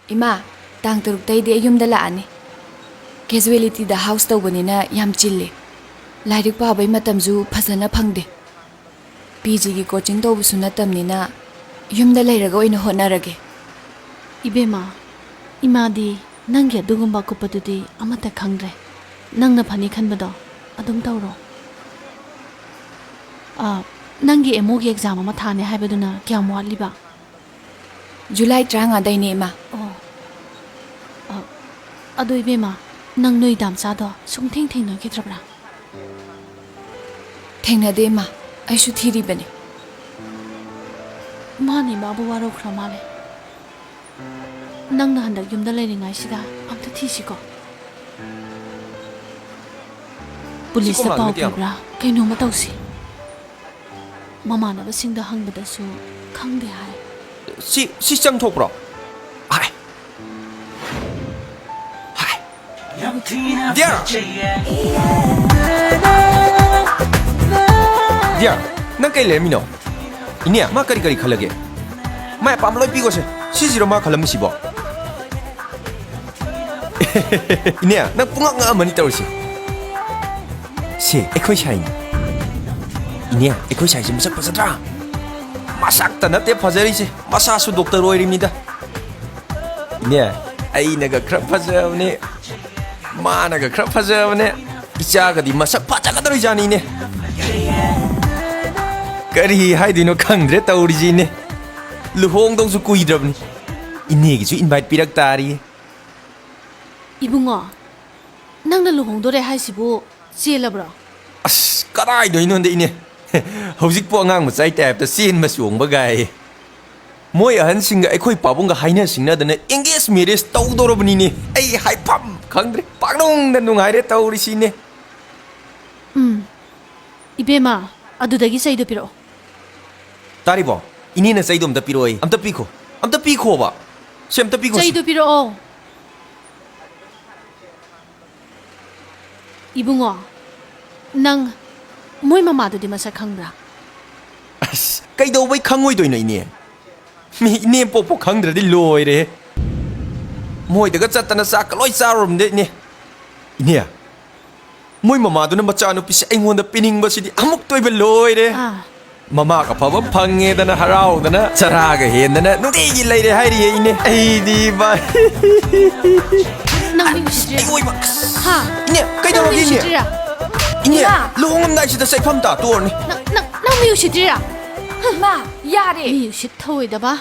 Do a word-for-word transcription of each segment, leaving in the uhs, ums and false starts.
ꯏꯃꯥ, ꯇꯥꯡ ꯇꯔꯨꯛꯇꯩꯗꯤ ꯑꯩ ꯌꯨꯝꯗ ꯂꯥꯛꯑꯅꯤ꯫ ꯀꯦꯖꯨꯋꯦꯂꯤꯇꯤꯗ ꯍꯥꯎꯁ ꯇꯧꯕꯅꯤꯅ ꯌꯥꯝ ꯆꯤꯜꯂꯦ꯫ ꯂꯥꯏꯔꯤꯛ ꯄꯥꯕꯩ ꯃꯇꯝꯁꯨ ꯐꯖꯅ ꯐꯪꯗꯦ꯫ ꯄꯤ ꯖꯤꯒꯤ ꯀꯣꯆꯤꯡ ꯇꯧꯕꯁꯨ ꯅꯠꯇꯕꯅꯤꯅ ꯌꯨꯝꯗ ꯂꯩꯔꯒ ꯑꯣꯏꯅ ꯍꯣꯠꯅꯔꯒꯦ꯫ ꯏꯕꯦꯝꯃ, ꯏꯃꯥꯗꯤ ꯅꯪꯒꯤ ꯑꯗꯨꯒꯨꯝꯕ ꯑꯀꯨꯞꯄꯗꯨꯗꯤ ꯑꯃꯠꯇ ꯈꯪꯗ꯭ꯔꯦ꯫ ꯅꯪꯅ ꯐꯅꯤ ꯈꯟꯕꯗꯣ ꯑꯗꯨꯝ ꯇꯧꯔꯣ꯫ ꯑ, ꯅꯪꯒꯤ ꯑꯦꯝ ꯑꯣꯒꯤ ꯑꯦꯛꯖꯥꯝ ꯑꯃ ꯊꯥꯅꯤ ꯍꯥꯏꯕꯗꯨꯅ ꯀꯌꯥꯝ ꯋꯥꯠꯂꯤꯕ? ꯖꯨꯂꯥꯏ ꯇꯔꯥꯃꯉꯥꯗꯩꯅꯦ, ꯏꯃꯥ꯫ ꯑꯣ꯫ ꯑ, ꯑꯗꯣ ꯏꯕꯦꯝꯃ, ꯅꯪ ꯅꯣꯏ ꯗꯥꯝꯆꯥꯗꯣ ꯁꯨꯡꯊꯦꯡ ꯊꯦꯡꯅꯈꯤꯗ꯭ꯔꯕ꯭ꯔꯥ? ꯊꯦꯡꯅꯗꯦ, ꯏꯃꯥ꯫ ꯑꯩꯁꯨ ꯊꯤꯔꯤꯕꯅꯤ꯫ ꯃꯥꯅ ꯏꯃꯥꯕꯨ ꯋꯥꯔꯧꯈ꯭ꯔ ꯃꯥꯜꯂꯦ꯫ ꯅꯪꯅ ꯍꯟꯗꯛ ꯌꯨꯝꯗ ꯂꯩꯔꯤꯉꯩꯁꯤꯗ ꯑꯝꯇ ꯊꯤꯁꯤꯀꯣ꯫ ꯄꯨꯂꯤꯁꯇ ꯁꯤꯀꯣ ꯄꯥꯎ ꯃꯥꯒꯤꯗꯤ ꯌꯥꯝ ꯄꯤꯕ꯭ꯔꯥ? ꯀꯩꯅꯣꯝꯃ ꯇꯧꯁꯤ꯫ ꯃꯃꯥꯟꯅꯕꯁꯤꯡꯗ ꯍꯪꯕꯗꯁꯨ ꯈꯪꯗꯦ ꯍꯥꯏ꯫ ꯁꯤ, ꯁꯤ ꯆꯪꯊꯣꯛꯄ꯭ꯔꯣ? ꯍꯥꯏ꯫ ꯍꯥꯏ꯫ ꯗꯤꯌꯔ! ꯗꯤꯌꯔ, ꯅꯪ ꯀꯩ ꯂꯩꯔꯝꯃꯤꯅꯣ? ꯏꯅꯦ, ꯃꯥ ꯀꯔꯤ ꯀꯔꯤ ꯈꯜꯂꯒꯦ? ꯃꯥꯏ ꯑꯄꯥꯝꯕ ꯂꯣꯏ ꯄꯤꯈꯣꯁꯦ꯫ ꯁꯤꯁꯤꯔꯣ ꯃꯥ ꯈꯜꯂꯝꯃꯤꯁꯤꯕꯣ? ꯏꯅꯦ, ꯅꯪ ꯄꯨꯡꯉꯛ ꯉꯛꯑꯝꯃꯅꯤ ꯇꯧꯔꯤꯁꯦ꯫ ꯁꯦ, ꯑꯩꯈꯣꯏ ꯁꯥꯏꯅꯤ꯫ ꯏꯅꯦ, ꯑꯩꯈꯣꯏ ꯁꯥꯏꯁꯦ ꯃꯁꯛ ꯐꯖꯗ꯭ꯔꯥ? ꯃꯁꯛꯇ ꯅꯠꯇꯦ ꯐꯖꯔꯤꯁꯦ, ꯃꯁꯥꯁꯨ ꯗꯣꯛꯇꯔ ꯑꯣꯏꯔꯤꯕꯅꯤꯗ꯫ ꯏꯅꯦ, ꯑꯩꯅꯒ ꯈꯔ ꯐꯖꯕꯅꯦ, ꯃꯥꯅꯒ ꯈꯔ ꯐꯖꯕꯅꯦ꯫ ꯏꯆꯥꯒꯗꯤ ꯃꯁꯛ ꯐꯖꯒꯗꯧꯔꯤꯖꯥꯠꯅꯤꯅꯦ꯫ ꯀꯔꯤ ꯍꯥꯏꯗꯣꯏꯅꯣ ꯈꯪꯗ꯭ꯔꯦ ꯇꯧꯔꯤꯁꯤꯅꯦ꯫ ꯂꯨꯍꯣꯡꯗꯧꯁꯨ ꯀꯨꯏꯗ꯭ꯔꯕꯅꯤ꯫ ꯏꯅꯦꯒꯤꯁꯨ ꯏꯟꯚꯥꯏꯠ ꯄꯤꯔꯛ ꯇꯥꯔꯤ꯫ ꯏꯕꯨꯡꯉꯣ, ꯅꯪꯅ ꯂꯨꯍꯣꯡꯗꯣꯔꯦ ꯍꯥꯏꯁꯤꯕꯨ ꯆꯦꯜꯂꯕ꯭ꯔꯣ? ꯑꯁ, ꯀꯗꯥꯏꯗꯩꯅꯣꯗ ꯏꯅꯦ꯫ ꯍꯧꯖꯤꯛꯄꯨ ꯑꯉꯥꯡ ꯃꯆꯥꯒꯤ ꯇꯥꯏꯞꯇ ꯆꯦꯟꯕ ꯆꯣꯡꯕ ꯒꯥꯏ꯫ ꯃꯣꯏ ꯑꯍꯟꯁꯤꯡꯒ ꯑꯩꯈꯣꯏ ꯄꯥꯕꯨꯡꯒ ꯍꯥꯏꯅ ꯁꯤꯡꯅꯗꯅ ꯑꯦꯡꯒꯦꯖ ꯃꯦꯔꯦꯖ ꯇꯧꯗꯧꯔꯕꯅꯤꯅꯦ꯫ ꯑꯩ ꯍꯥꯏꯐꯝ ꯈꯪꯗ꯭ꯔꯦ꯫ ꯄꯥꯛꯅꯨꯡꯗ ꯅꯨꯡꯉꯥꯏꯔꯦ ꯇꯧꯔꯤꯁꯤꯅꯦ꯫ ꯎꯝ꯫ ꯏꯕꯦꯝꯃ, ꯑꯗꯨꯗꯒꯤ ꯆꯩꯗꯣ ꯄꯤꯔꯛꯑꯣ꯫ ꯇꯥꯔꯤꯕꯣ? ꯏꯅꯦꯅ ꯆꯩꯗꯣ ꯑꯝꯇ ꯄꯤꯔꯛꯑꯣꯌꯦ꯫ ꯑꯝꯇ ꯄꯤꯈꯣ꯫ ꯑꯝꯇ ꯄꯤꯈꯣꯕ꯫ ꯁꯦ, ꯑꯝꯇ ꯄꯤꯈꯣꯁꯦ꯫ ꯆꯩꯗꯣ ꯄꯤꯔꯛꯑꯣ꯫ ꯏꯕꯨꯡꯉꯣ, ꯅꯪ ꯃꯣꯏ ꯃꯃꯥꯗꯨꯗꯤ ꯃꯁꯛ ꯈꯪꯕ꯭ꯔꯥ? ꯑꯁ, ꯀꯩꯗꯧꯕꯩ ꯈꯪꯉꯣꯏꯗꯣꯏꯅꯣ, ꯏꯅꯦ? ꯃꯤ ꯏꯅꯦꯝꯄꯣꯛꯄꯨ ꯈꯪꯗ꯭ꯔꯗꯤ ꯂꯣꯏꯔꯦ꯫ ꯃꯣꯏꯗꯒ ꯆꯠꯇꯅ ꯆꯥꯛꯀ ꯂꯣꯏ ꯆꯥꯔꯨꯔꯝꯗꯦ, ꯏꯅꯦ꯫ ꯏꯅꯦ, ꯃꯣꯏ ꯃꯃꯥꯗꯨꯅ ꯃꯆꯥꯅꯨꯄꯤꯁꯦ ꯑꯩꯉꯣꯟꯗ ꯄꯤꯅꯤꯡꯕꯁꯤꯗꯤ ꯑꯃꯨꯛꯇ ꯑꯣꯏꯕ ꯂꯣꯏꯔꯦ꯫ ꯑꯥ꯫ ꯃꯃꯥꯒ ꯑꯐꯕ ꯑꯃ ꯐꯪꯉꯦꯗꯅ ꯍꯔꯥꯎꯗꯅ ꯆꯔꯥꯒ ꯍꯦꯟꯗꯅ ꯅꯨꯡꯇꯤꯒꯤ ꯂꯩꯔꯦ ꯍꯥꯏꯔꯤꯌꯦ, ꯏꯅꯦ꯫ ꯑꯩꯗꯤ ꯚꯥꯏ꯫ ꯅꯪ ꯃꯤ ꯎꯁꯤꯠꯇ꯭ꯔꯤꯔꯥ? ꯑꯩ ꯑꯣꯏꯕ꯫ ꯍꯥ? ꯏꯅꯦ, ꯅꯪ ꯃꯤ ꯀꯩꯗꯧꯔꯒꯦ, ꯏꯅꯦ? ꯎꯁꯤꯠꯇ꯭ꯔꯤꯔꯥ? ꯏꯅꯦ, ꯏꯃꯥ! ꯂꯨꯍꯣꯡꯉꯝꯗꯥꯏꯁꯤꯗ ꯆꯩꯐꯝ ꯇꯥ ꯇꯣꯛꯑꯅꯤ꯫ ꯅꯪ, ꯅꯪ, ꯅꯪ ꯃꯤ ꯎꯁꯤꯠꯇ꯭ꯔꯤꯔꯥ? ꯃꯥ, ꯌꯥꯔꯦ! ꯃꯤ ꯎꯁꯤꯠ ꯊꯧꯑꯣꯏꯗꯕ꯫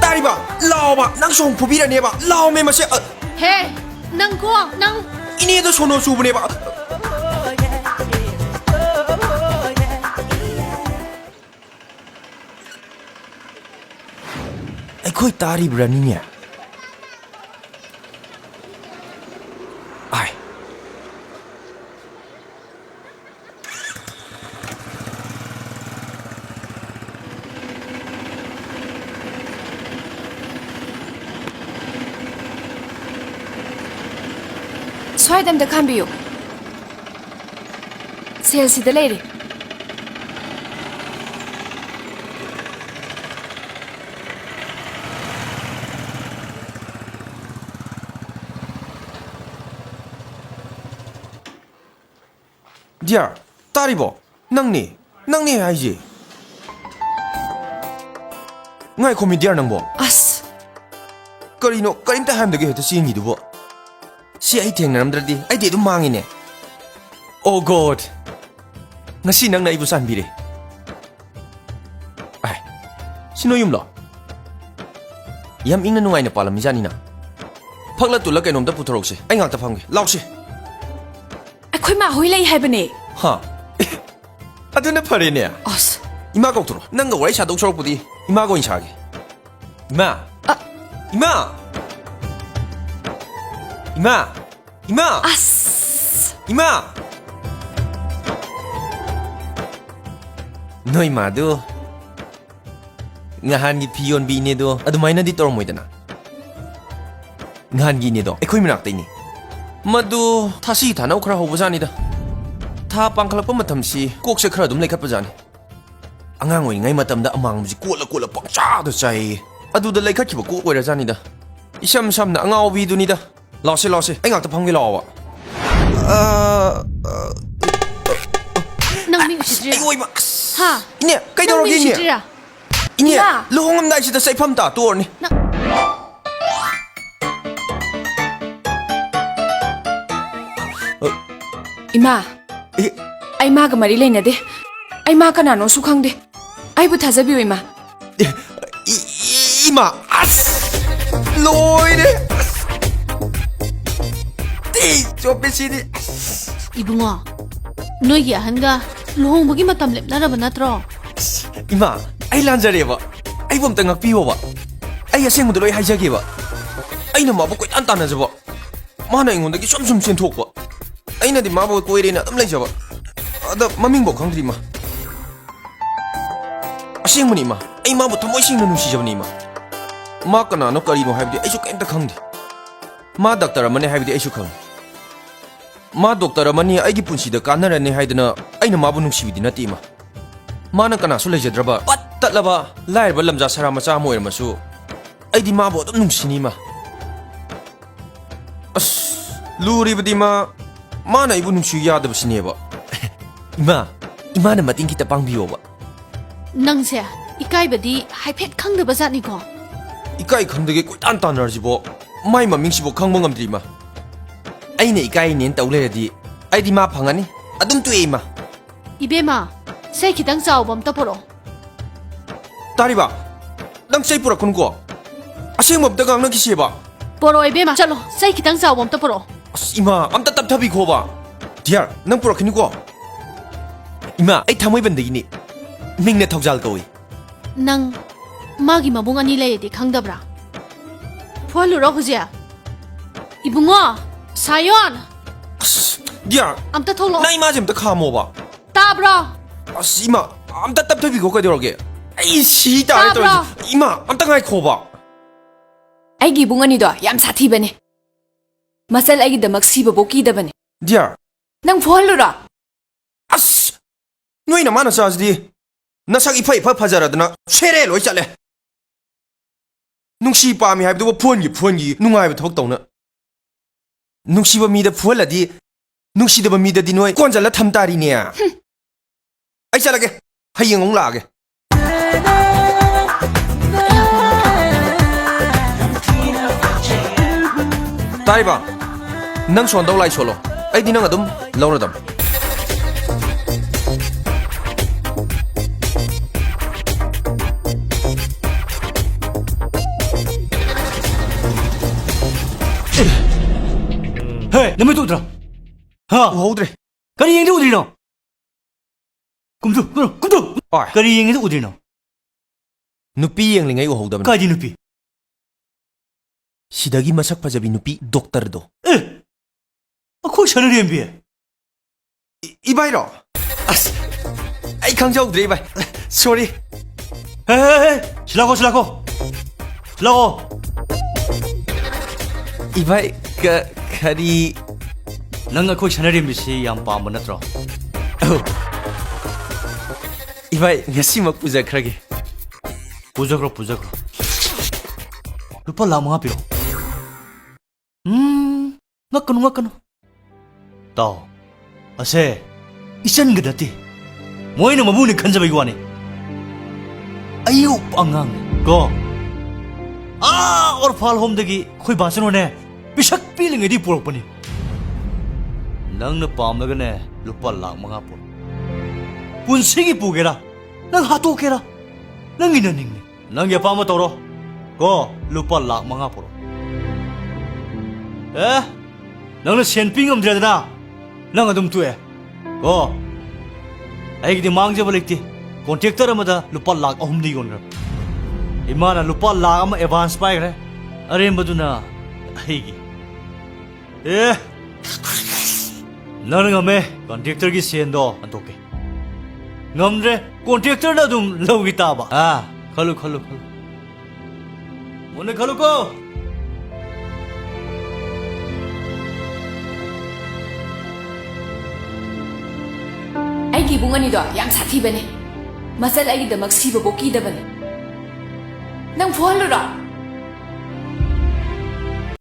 ꯇꯥꯔꯤꯕ? ꯂꯥꯎꯕ! ꯅꯪꯁꯨ ꯑꯃꯨꯛ ꯐꯨꯕꯤꯔꯅꯦꯕ! ꯂꯥꯎꯃꯦ ꯃꯁꯦ! ꯑ! ꯍꯦ! ꯅꯪ ꯀꯣ, ꯅꯪ! ꯏꯅꯦꯗ ꯁꯣꯅꯣ ꯆꯨꯕꯅꯦꯕ! ꯑꯩꯈꯣꯏ ꯇꯥꯔꯤꯕ꯭ꯔꯥꯅꯤꯅꯦ? ꯑꯥꯏ꯫ ꯁ꯭ꯋꯥꯏꯗ ꯑꯝꯇ ꯈꯥꯝꯕꯤꯌꯨ꯫ ꯁꯦꯜ ꯁꯤꯗ ꯂꯩꯔꯦ꯫ ꯗꯤꯌꯥꯔ, ꯇꯥꯔꯤꯕꯣ? ꯅꯪꯅꯦ, ꯅꯪꯅꯦ ꯍꯥꯏꯁꯦ꯫ ꯉꯥꯏꯈꯣꯃꯤ ꯗꯤꯌꯥꯔ ꯅꯪꯕꯣ꯫ ꯑꯁ! ꯀꯔꯤꯅꯣ, ꯀꯔꯤꯝꯇ ꯍꯥꯏꯔꯝꯗꯒꯦ ꯍꯦꯛꯇ ꯆꯦꯟꯈꯤꯗꯨꯕꯣ? ꯁꯤ ꯑꯩ ꯊꯦꯡꯅꯔꯝꯗ꯭ꯔꯗꯤ ꯑꯩꯗꯤ ꯑꯗꯨꯝ ꯃꯥꯡꯉꯤꯅꯦ꯫ Oh God! ꯉꯁꯤ ꯅꯪꯅ ꯑꯩꯕꯨ ꯆꯥꯟꯕꯤꯔꯦ꯫ ꯑꯥꯏ, ꯁꯤ ꯅꯣꯏ ꯌꯨꯝꯂꯣ? ꯌꯥꯝ ꯏꯪꯅ ꯅꯨꯡꯉꯥꯏꯅ ꯄꯥꯜꯂꯝꯃꯤꯖꯥꯠꯅꯤꯅ꯫ ꯐꯛꯂ ꯇꯨꯜꯂ ꯀꯩꯅꯣꯝꯇ ꯄꯨꯊꯣꯔꯛꯁꯦ, ꯑꯩ ꯉꯥꯛꯇ ꯐꯝꯒꯦ꯫ ꯂꯥꯎꯁꯦ꯫ ꯑꯩꯈꯣꯏ ꯃꯥ ꯍꯣꯏ ꯂꯩ ꯍꯥꯏꯕꯅꯦ꯫ ꯍꯥ? ꯑꯗꯨꯅ ꯐꯔꯦꯅꯦ꯫ ꯑꯁ꯫ ꯏꯃꯥ ꯀꯧꯊꯣꯔꯛꯑꯣ꯫ ꯅꯪꯒ ꯋꯥꯔꯤ ꯁꯥꯗꯧ ꯁꯔꯨꯛꯄꯨꯗꯤ ꯏꯃꯥꯒ ꯑꯣꯏꯅ ꯁꯥꯒꯦ꯫ ꯏꯃꯥ! ꯑ꯫ ꯏꯃꯥ! ꯏꯃꯥ! ꯏꯃꯥ! ꯑꯁ! ꯏꯃꯥ! ꯅꯣꯏ ꯃꯥꯗꯨ ꯉꯍꯥꯟꯒꯤ ꯐꯤ ꯌꯣꯟꯕꯤ ꯏꯅꯦꯗꯣ ꯑꯗꯨꯃꯥꯏꯅꯗꯤ ꯇꯧꯔꯝꯃꯣꯏꯗꯅ꯫ ꯉꯍꯥꯟꯒꯤ ꯏꯅꯦꯗꯣ ꯑꯩꯈꯣꯏ ꯃꯅꯥꯛꯇꯩꯅꯤ꯫ ꯃꯗꯨ ꯊꯥꯁꯤ ꯊꯥꯅꯧ ꯈꯔ ꯍꯧꯕꯖꯥꯠꯅꯤꯗ꯫ ꯊꯥ ꯄꯥꯡꯈꯠꯂꯛꯄ ꯃꯇꯝꯁꯤ ꯀꯣꯛꯁꯦ ꯈꯔ ꯑꯗꯨꯝ ꯂꯩꯈꯠꯄꯖꯥꯠꯅꯤ꯫ ꯑꯉꯥꯡ ꯑꯣꯏꯔꯤꯉꯩ ꯃꯇꯝꯗ ꯑꯃꯥꯡꯕꯁꯤ ꯀꯣꯠꯂ ꯀꯣꯠꯂ ꯄꯪꯆꯥꯗ ꯆꯥꯏꯌꯦ꯫ ꯑꯗꯨꯗ ꯂꯩꯈꯠꯈꯤꯕ ꯀꯣꯛ ꯑꯣꯏꯔꯖꯥꯠꯅꯤꯗ꯫ ꯏꯁꯝ ꯁꯝꯅ ꯑꯉꯥꯎꯕꯤꯗꯨꯅꯤꯗ꯫ ꯂꯥꯛꯁꯦ, ꯂꯥꯛꯁꯦ, ꯑꯩ ꯉꯥꯛꯇ ꯐꯝꯒꯦ ꯂꯥꯛꯑꯣꯕ꯫ ꯑ, ꯑ, ꯅꯪ ꯃꯤ ꯎꯁꯤꯠꯇ꯭ꯔꯤꯔꯥ? ꯑꯩ ꯑꯣꯏꯃ, ꯑꯁ, ꯍꯥ? ꯏꯅꯦ, ꯅꯪ ꯃꯤ ꯀꯩꯗꯧꯔꯒꯦ, ꯏꯅꯦ? ꯎꯁꯤꯠꯇ꯭ꯔꯤꯔꯥ? ꯏꯅꯦ, ꯏꯃꯥ! ꯂꯨꯍꯣꯡꯉꯝꯗꯥꯏꯁꯤꯗ ꯆꯩꯐꯝ ꯇꯥ ꯇꯣꯛꯑꯅꯤ꯫ ꯅꯪ ꯏꯃꯥ, ꯑꯦ, ꯑꯩ ꯃꯥꯒ ꯃꯔꯤ ꯂꯩꯅꯗꯦ꯫ ꯑꯩ ꯃꯥ ꯀꯅꯥꯅꯣꯁꯨ ꯈꯪꯗꯦ꯫ ꯑꯩꯕꯨ ꯊꯥꯖꯕꯤꯌꯨ, ꯏꯃꯥ꯫ ꯑꯦ, ꯏ-, ꯏ-, ꯏꯃꯥ, ꯑꯁ! ꯂꯣꯏꯔꯦ! ꯑꯁ! ꯇꯤ ꯆꯣꯞꯄꯦ ꯁꯤꯗꯤ! ꯑꯁ! ꯏꯕꯨꯡꯉꯣ, ꯅꯣꯏꯒꯤ ꯑꯍꯟꯒ ꯂꯨꯍꯣꯡꯕꯒꯤ ꯃꯇꯝ ꯂꯦꯞꯅꯔꯕ ꯅꯠꯇ꯭ꯔꯣ? ꯏꯃꯥ, ꯑꯩ ꯂꯥꯟꯖꯔꯦꯕ꯫ ꯑꯩꯕꯨ ꯑꯝꯇ ꯉꯥꯛꯄꯤꯌꯣꯕ꯫ ꯑꯩ ꯑꯁꯦꯡꯕꯗꯣ ꯂꯣꯏ ꯍꯥꯏꯖꯒꯦꯕ꯫ ꯑꯩꯅ ꯃꯥꯕꯨ ꯀꯣꯏꯇꯥꯟ ꯇꯥꯟꯅꯖꯕ꯫ ꯃꯥꯅ ꯑꯩꯉꯣꯟꯗꯒꯤ ꯁꯨꯝ ꯁꯨꯝ ꯆꯦꯟꯊꯣꯛꯄ꯫ ꯑꯩꯅꯗꯤ ꯃꯥꯕꯨ ꯀꯣꯏꯔꯦꯅ ꯑꯗꯨꯝ ꯂꯩꯖꯕ꯫ ꯑꯗ ꯃꯃꯤꯡꯐꯥꯎ ꯈꯪꯗ꯭ꯔꯤ, ꯏꯃꯥ꯫ ꯑꯁꯦꯡꯕꯅꯤ, ꯏꯃꯥ꯫ ꯑꯩ ꯃꯥꯕꯨ ꯊꯃꯣꯏ ꯁꯦꯡꯅ ꯅꯨꯡꯁꯤꯖꯕꯅꯤ, ꯏꯃꯥ꯫ ꯃꯥ ꯀꯅꯥꯅꯣ ꯀꯔꯤꯅꯣ ꯍꯥꯏꯕꯗꯤ ꯑꯩꯁꯨ ꯀꯩꯝꯇ ꯈꯪꯗꯦ꯫ ꯃꯥ ꯗꯥꯛꯇꯔ ꯑꯃꯅꯤ ꯍꯥꯏꯕꯗꯤ ꯑꯩꯁꯨ ꯈꯪꯉꯤ꯫ ꯃꯥ ꯗꯣꯛꯇꯔ ꯑꯃꯅꯤ, ꯑꯩꯒꯤ ꯄꯨꯟꯁꯤꯗ ꯀꯥꯟꯅꯔꯅꯤ ꯍꯥꯏꯗꯅ ꯑꯩꯅ ꯃꯥꯕꯨ ꯅꯨꯡꯁꯤꯕꯤꯗꯤ ꯅꯠꯇꯦ, ꯏꯃꯥ꯫ ꯃꯥꯅ ꯀꯅꯥꯁꯨ ꯂꯩꯖꯗ꯭ꯔꯕ, ꯄꯠ ꯇꯠꯂꯕ, ꯂꯥꯏꯔꯕ ꯂꯝꯖꯥ ꯁꯔꯥ ꯃꯆꯥ ꯑꯃ ꯑꯣꯏꯔꯝꯃꯁꯨ, ꯑꯩꯗꯤ ꯃꯥꯕꯨ ꯑꯗꯨꯝ ꯅꯨꯡꯁꯤꯅꯤ, ꯏꯃꯥ꯫ ꯑꯁ, ꯂꯨꯔꯤꯕꯗꯤ, ꯏꯃꯥ, ꯃꯥꯅ ꯑꯩꯕꯨ ꯅꯨꯡꯁꯤ ꯌꯥꯗꯕꯁꯤꯅꯦꯕ꯫ ꯏꯃꯥ, ꯏꯃꯥꯅ ꯃꯇꯦꯡ ꯈꯤꯇ ꯄꯥꯡꯕꯤꯌꯣꯕ꯫ ꯅꯪꯁꯦ ꯏꯀꯥꯏꯕꯗꯤ ꯍꯥꯏꯐꯦꯠ ꯈꯪꯗꯕ ꯖꯥꯠꯅꯤꯀꯣ? ꯏꯀꯥꯏ ꯈꯪꯗꯒꯦ ꯀꯣꯏꯇꯥꯟ ꯇꯥꯟꯅꯔꯁꯤꯕꯣ? ꯃꯥꯏ ꯃꯃꯤꯡꯁꯤꯕꯨ ꯈꯪꯕ ꯉꯝꯗ꯭ꯔꯤ, ꯏꯃꯥ꯫ ꯑꯩꯅ ꯏꯀꯥꯏꯅꯦꯅ ꯇꯧ ꯂꯩꯔꯗꯤ ꯑꯩꯗꯤ ꯃꯥ ꯐꯪꯉꯅꯤ꯫ ꯑꯗꯨꯝ ꯇꯣꯛꯑꯦ, ꯏꯃꯥ꯫ ꯏꯕꯦꯝꯃ, ꯆꯩ ꯈꯤꯇꯪ ꯆꯥꯎꯕ ꯑꯝꯇ ꯄꯨꯔꯛꯑꯣ꯫ ꯇꯥꯔꯤꯕ? ꯅꯪ ꯆꯩ ꯄꯨꯔꯛꯀꯅꯨꯀꯣ꯫ ꯑꯁꯦꯡꯕ ꯑꯝꯇ ꯉꯥꯡꯅꯈꯤꯁꯦꯕ꯫ ꯄꯣꯔꯛꯑꯣ ꯏꯕꯦꯝꯃ, ꯆꯠꯂꯣ, ꯆꯩ ꯈꯤꯇꯪ ꯆꯥꯎꯕ ꯑꯝꯇ ꯄꯣꯔꯛꯑꯣ꯫ ꯑꯁ, ꯏꯃꯥ, ꯑꯝꯇ ꯇꯞꯊꯕꯤꯈꯣꯕ꯫ ꯗꯤꯌꯥꯔ, ꯅꯪ ꯄꯨꯔꯛꯈꯤꯅꯨꯀꯣ꯫ ꯏꯃꯥ, ꯑꯩ ꯊꯥꯡꯃꯩꯕꯟꯗꯒꯤꯅꯤ꯫ ꯃꯤꯡꯅ ꯊꯧꯖꯥꯜ ꯀꯧꯏ꯫ ꯅꯪ ꯃꯥꯒꯤ ꯃꯕꯨꯡ ꯑꯅꯤ ꯂꯩꯔꯗꯤ ꯈꯪꯗꯕ꯭ꯔꯥ? ꯐꯨꯍꯜꯂꯨꯔꯣ ꯍꯧꯖꯤꯛ? ꯏꯕꯨꯡꯉꯣ, ꯁꯥꯌꯣꯟ, ꯑꯁ, ꯗꯤꯌꯥꯔ, ꯑꯝꯇ ꯊꯣꯛꯂꯛꯑꯣ꯫ ꯅꯪ ꯏꯃꯥꯁꯦ ꯑꯝꯇ ꯈꯥꯝꯃꯣꯕ꯫ ꯇꯥꯕ꯭ꯔꯣ? ꯑꯁ, ꯏꯃꯥ, ꯑꯝꯇ ꯇꯞꯊꯕꯤꯈꯣ, ꯀꯩꯗꯧꯔꯒꯦ? ꯑꯩ ꯁꯤ ꯇꯥꯔꯦ ꯇꯥꯕ꯭ꯔꯣ? ꯇꯧꯔꯤꯁꯦ꯫ ꯏꯃꯥ, ꯑꯝꯇ ꯉꯥꯏꯈꯣꯕ꯫ ꯑꯩꯒꯤ ꯏꯕꯨꯡ ꯑꯅꯤꯗꯣ ꯌꯥꯝ ꯁꯥꯊꯤꯕꯅꯦ꯫ ꯃꯆꯜ ꯑꯩꯒꯤꯗꯃꯛ ꯁꯤꯕꯕꯧ ꯀꯤꯗꯕꯅꯦ꯫ ꯗꯤꯌꯥꯔ꯫ ꯅꯪ ꯐꯨꯍꯜꯂꯨꯔꯣ? ꯑꯁ! ꯅꯣꯏ ꯅꯃꯥ ꯅꯆꯥꯁꯤꯗꯤ ꯅꯁꯛ ꯏꯐ ꯏꯐ ꯐꯖꯔꯗꯅ ꯁꯦꯔꯦ ꯂꯣꯏ ꯆꯠꯂꯦ꯫ ꯅꯨꯡꯁꯤ ꯄꯥꯝꯃꯤ ꯍꯥꯏꯕꯗꯨꯕꯨ ꯐꯨꯍꯟꯒꯤ, ꯐꯨꯍꯟꯒꯤ, ꯅꯨꯡꯉꯥꯏꯕ ꯊꯕꯛ ꯇꯧꯅ꯫ ꯅꯨꯡꯁꯤꯕ ꯃꯤꯗ ꯐꯨꯍꯜꯂꯗꯤ, ꯅꯨꯡꯁꯤꯗꯕ ꯃꯤꯗꯗꯤ ꯅꯣꯏ ꯀꯣꯟꯖꯜꯂ ꯊꯝ ꯇꯥꯔꯤꯅꯦ꯫ ꯑꯩ ꯆꯠꯂꯒꯦ, ꯍꯌꯦꯡ ꯑꯃꯨꯛ ꯂꯥꯛꯑꯒꯦ꯫ ꯇꯥꯔꯤꯕ? ꯅꯪ ꯁꯣꯟꯗꯧ ꯂꯥꯏ ꯁꯣꯜꯂꯣ, ꯑꯩꯗꯤ ꯅꯪ ꯑꯗꯨꯝ ꯂꯧꯔꯗꯝ꯫ ꯍꯦ, ꯅꯃꯤꯠꯇꯨ ꯎꯗ꯭ꯔꯥ? ꯍꯥ? ꯎꯍꯧꯗ꯭ꯔꯦ꯫ ꯀꯔꯤ ꯌꯦꯡꯗꯦ ꯎꯗ꯭ꯔꯤꯅꯣ? ꯀꯨꯝꯊꯨ, ꯀꯨꯝꯊꯨ, ꯀꯨꯝꯊꯨ꯫ ꯑꯣꯏ꯫ ꯀꯔꯤ ꯌꯦꯡꯉꯤꯗ ꯎꯗ꯭ꯔꯤꯅꯣ? ꯅꯨꯄꯤ ꯌꯦꯡꯂꯤꯉꯩ ꯎꯍꯧꯗꯕꯅꯤ꯫ ꯀꯥꯏꯗꯤ ꯅꯨꯄꯤ? ꯁꯤꯗꯒꯤ ꯃꯁꯛ ꯐꯖꯕꯤ ꯅꯨꯄꯤ ꯗꯣꯛꯇꯔꯗꯣ꯫ ꯑꯦ! ꯑꯩꯈꯣꯏ ꯁꯅꯔꯦꯝꯕꯤ? ꯏ-, ꯏꯕꯥꯏꯔꯣ? ꯑꯁ, ꯑꯩ ꯈꯪꯖꯍꯧꯗ꯭ꯔꯦ, ꯏꯕꯥꯏ꯫ Sorry꯫ ꯍꯦ, ꯍꯦ, ꯍꯦ, ꯁꯤ ꯂꯥꯛꯈꯣ, ꯁꯤ ꯂꯥꯛꯈꯣ꯫ ꯁꯤ ꯂꯥꯛꯈꯣ꯫ ꯏꯕꯥꯏ, ꯀ-, ꯀꯔꯤ? ꯅꯪ ꯑꯩꯈꯣꯏ ꯁꯅꯔꯦꯝꯕꯤꯁꯤ ꯌꯥꯝ ꯄꯥꯝꯕ ꯅꯠꯇ꯭ꯔꯣ? ꯑꯧ꯫ ꯏꯕꯥꯏ, ꯉꯁꯤꯃꯛ ꯄꯨꯖꯈ꯭ꯔꯒꯦ꯫ ꯄꯨꯖꯈ꯭ꯔꯣ, ꯄꯨꯖꯈ꯭ꯔꯣ꯫ ꯂꯨꯄꯥ ꯂꯥꯈ ꯃꯉꯥ ꯄꯤꯔꯣ꯫ ꯎꯝ, ꯉꯛꯀꯅꯨ, ꯉꯛꯀꯅꯨ꯫ ꯇꯥꯎ, ꯑꯁꯦ ꯏꯆꯟꯒ ꯅꯠꯇꯦ꯫ ꯃꯣꯏꯅ ꯃꯕꯨꯅꯤ ꯈꯟꯖꯕꯒꯤ ꯋꯥꯅꯤ꯫ ꯑꯌꯣꯛꯄ ꯑꯉꯥꯡꯅꯤ ꯀꯣ꯫ ꯑꯥ ꯑꯣꯔꯐꯥꯜ ꯍꯣꯝꯗꯒꯤ ꯑꯩꯈꯣꯏ ꯕꯥꯆꯅꯣꯅꯦ ꯄꯤꯁꯛ ꯄꯤꯛꯂꯤꯉꯩꯗꯤ ꯄꯨꯔꯛꯄꯅꯤ꯫ ꯅꯪꯅ ꯄꯥꯝꯂꯒꯅꯦ ꯂꯨꯄꯥ ꯂꯥꯈ ꯃꯉꯥ ꯄꯨꯔꯛ꯫ ꯄꯨꯟꯁꯤꯒꯤ ꯄꯨꯒꯦꯔꯥ? ꯅꯪ ꯍꯥꯠꯇꯣꯛꯀꯦꯔꯥ? ꯅꯪꯒꯤ ꯅꯅꯤꯡꯅꯤ꯫ ꯅꯪꯒꯤ ꯑꯄꯥꯝꯕ ꯇꯧꯔꯣ꯫ ꯀꯣ, ꯂꯨꯄꯥ ꯂꯥꯈ ꯃꯉꯥ ꯄꯨꯔꯛꯑꯣ꯫ ꯑꯦ, ꯅꯪꯅ ꯁꯦꯟ ꯄꯤ ꯉꯝꯗ꯭ꯔꯦꯗꯅ, ꯅꯪ ꯑꯗꯨꯝ ꯇꯣꯛꯑꯦ꯫ ꯀꯣ, ꯑꯩꯒꯤꯗꯤ ꯃꯥꯡꯖꯕ ꯂꯩꯇꯦ꯫ ꯀꯣꯟꯇ꯭ꯔꯦꯛꯇꯔ ꯑꯃꯗ ꯂꯨꯄꯥ ꯂꯥꯈ ꯑꯍꯨꯝꯗꯤ ꯌꯣꯟꯈ꯭ꯔꯕ꯫ ꯏꯃꯥꯅ ꯂꯨꯄꯥ ꯂꯥꯈ ꯑꯃ ꯑꯦꯗꯚꯥꯟꯁ ꯄꯥꯏꯈ꯭ꯔꯦ꯫ ꯑꯔꯦꯝꯕꯗꯨꯅ ꯑꯩꯒꯤ꯫ ꯑꯦ, ꯅꯪꯅ ꯉꯝꯃꯦ꯫ ꯀꯟꯇ꯭ꯔꯦꯛꯇꯔꯒꯤ ꯁꯦꯟꯗꯣ ꯍꯟꯗꯣꯛꯀꯦ꯫ ꯉꯝꯗ꯭ꯔꯦ, ꯀꯣꯟꯇ꯭ꯔꯦꯛꯇꯔꯅ ꯑꯗꯨꯝ ꯂꯧꯈꯤ ꯇꯥꯕ꯫ ꯑꯥ, ꯈꯜꯂꯨ, ꯈꯜꯂꯨ, ꯈꯜꯂꯨ꯫ ꯃꯨꯟꯅ ꯈꯜꯂꯨꯀꯣ꯫ ꯑꯩꯒꯤ ꯏꯕꯨꯡ ꯑꯅꯤꯗꯣ ꯌꯥꯝ ꯁꯥꯊꯤꯕꯅꯦ꯫ ꯃꯆꯜ ꯑꯩꯒꯤꯗꯃꯛ ꯁꯤꯕꯕꯧ ꯀꯤꯗꯕꯅꯦ꯫ ꯅꯪ ꯐꯨꯍꯜꯂꯨꯔꯣ?